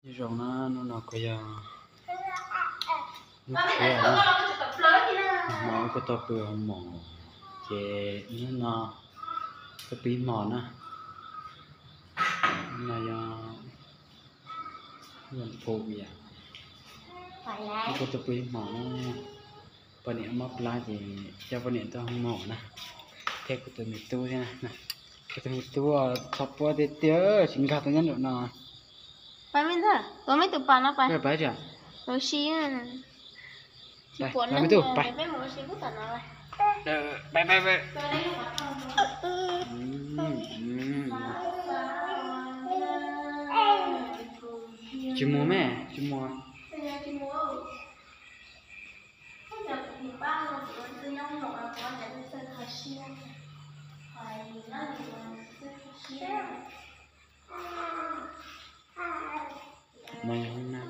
Nyob zoo na, hnub no kuj yog hnub tshiab na, hmo kuj tau pw hoo maum, ces hnub no tuaj pw ib hmos na. Hnub no yog, yog pum yam, kuj tau pw ib hmos na. Poj niam mob plab ces coj poj niam tuaj hoo maum na, thiab kuv tus me tub thiab na. Kuv tus me tub txhov puab tiag tiag, tsis nkag tau nyob nraum no. Pais me ntxawg, tuav me tus pas no pais. Pais, pais, pais. Tsis mus me, tsis mus. No yog hoob nab,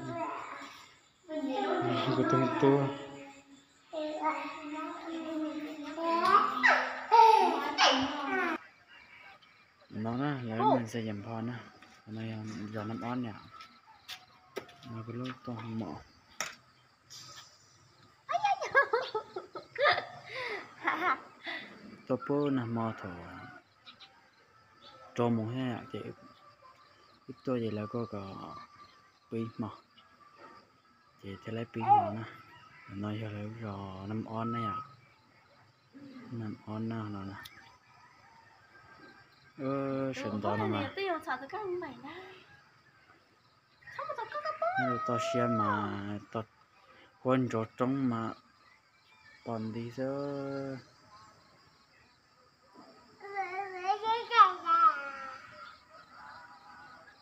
kuv tus tub. No na, lawv me ntxhais yam npho na, no yog zos Nam Ob na, no kuv lub tuaj hoo maum. Tuaj pub nag hmo thaum rau moos thiab ces wb tuaj ces lawv kuj kom pw ib hmo, ces thiaj li pw ib hmo na. No yog lawv zos Nam Ob na yom, Nam Ob na no. Sawv ntxov no mas toj siab mas, huab ntsuag roob mas pom nti xwb.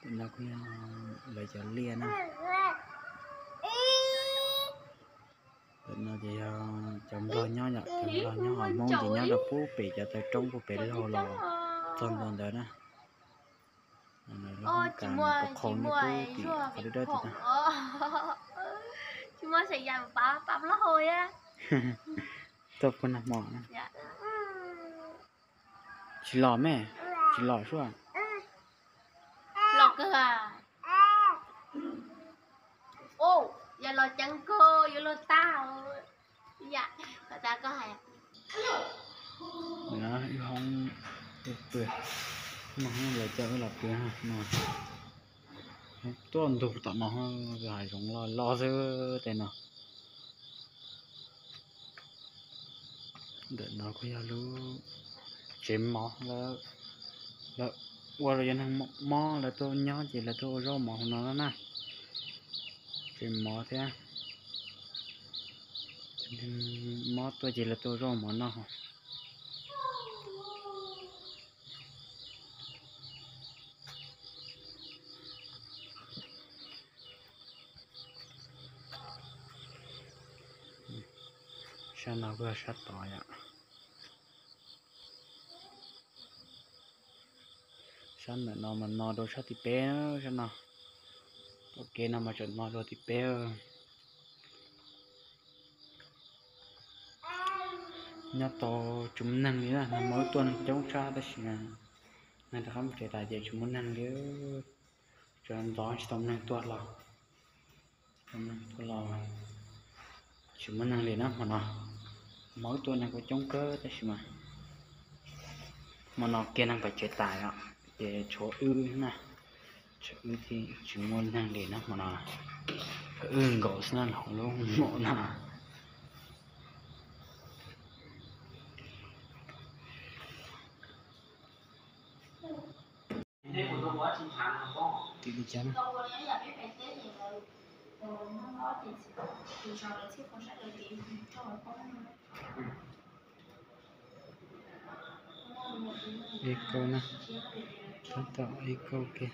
Tam no kuj yog lawv cov liaj na. Tam no ces yog cov nplog nyob yom, cov nplog nyob, ho Hmoob ces nyob rau pub pem cov taw roob pub pem laug los txog ntua ntawd na. Lub hoob kas pov qhoos nyob pub tim qhov dawb dawb tim no. Tuaj pub nag hmo na. Tsis los me, tsis los sua. Los kawg. Yog los ceev kawg yuav luag tag. Yam, kom tas koj hais. Wb hoob, wb pw, no hoob lawv coj wb los pw no. Tuaj ntug tom no, hav zoov loj loj xwb tej no. Ntawm no kuj yog lub tsev mov, lawv ua rau cov neeg mob lawv tuaj nyob ces lawv tuaj ua zaub mov hauv no na. Tsev mov thiab, mob tuaj ces lawv tuaj ua zaub mov noj. Sab no kuj yog sab tod yom. Sab ntawm no mas no rau sab tim peb, sab no. Tom kev no mas tseem no rau tim peb. Nyob tau tsis muaj neeg li na, nag hmo wb tuaj neeg coob tshaj tab sis neeg rov qab mus tsev tas ces tsis muaj neeg li. Tseem ntxov tsis tau neeg tuaj los, tsis tau neeg tuaj los, tsis muaj neeg li na hmo no. Hmo wb tuaj neeg kuj coob kawg tab sis mas hmo no kiag neeg pais tsev tas yom, ces tshuav wb na, tshuav wb thiaj tsis muaj neeg li na hmo no. Tshuav wb nkaus xwb na hauv lub hoo maum no. Tim li cas na? Ib kauj na, tab tom ib kauj ke.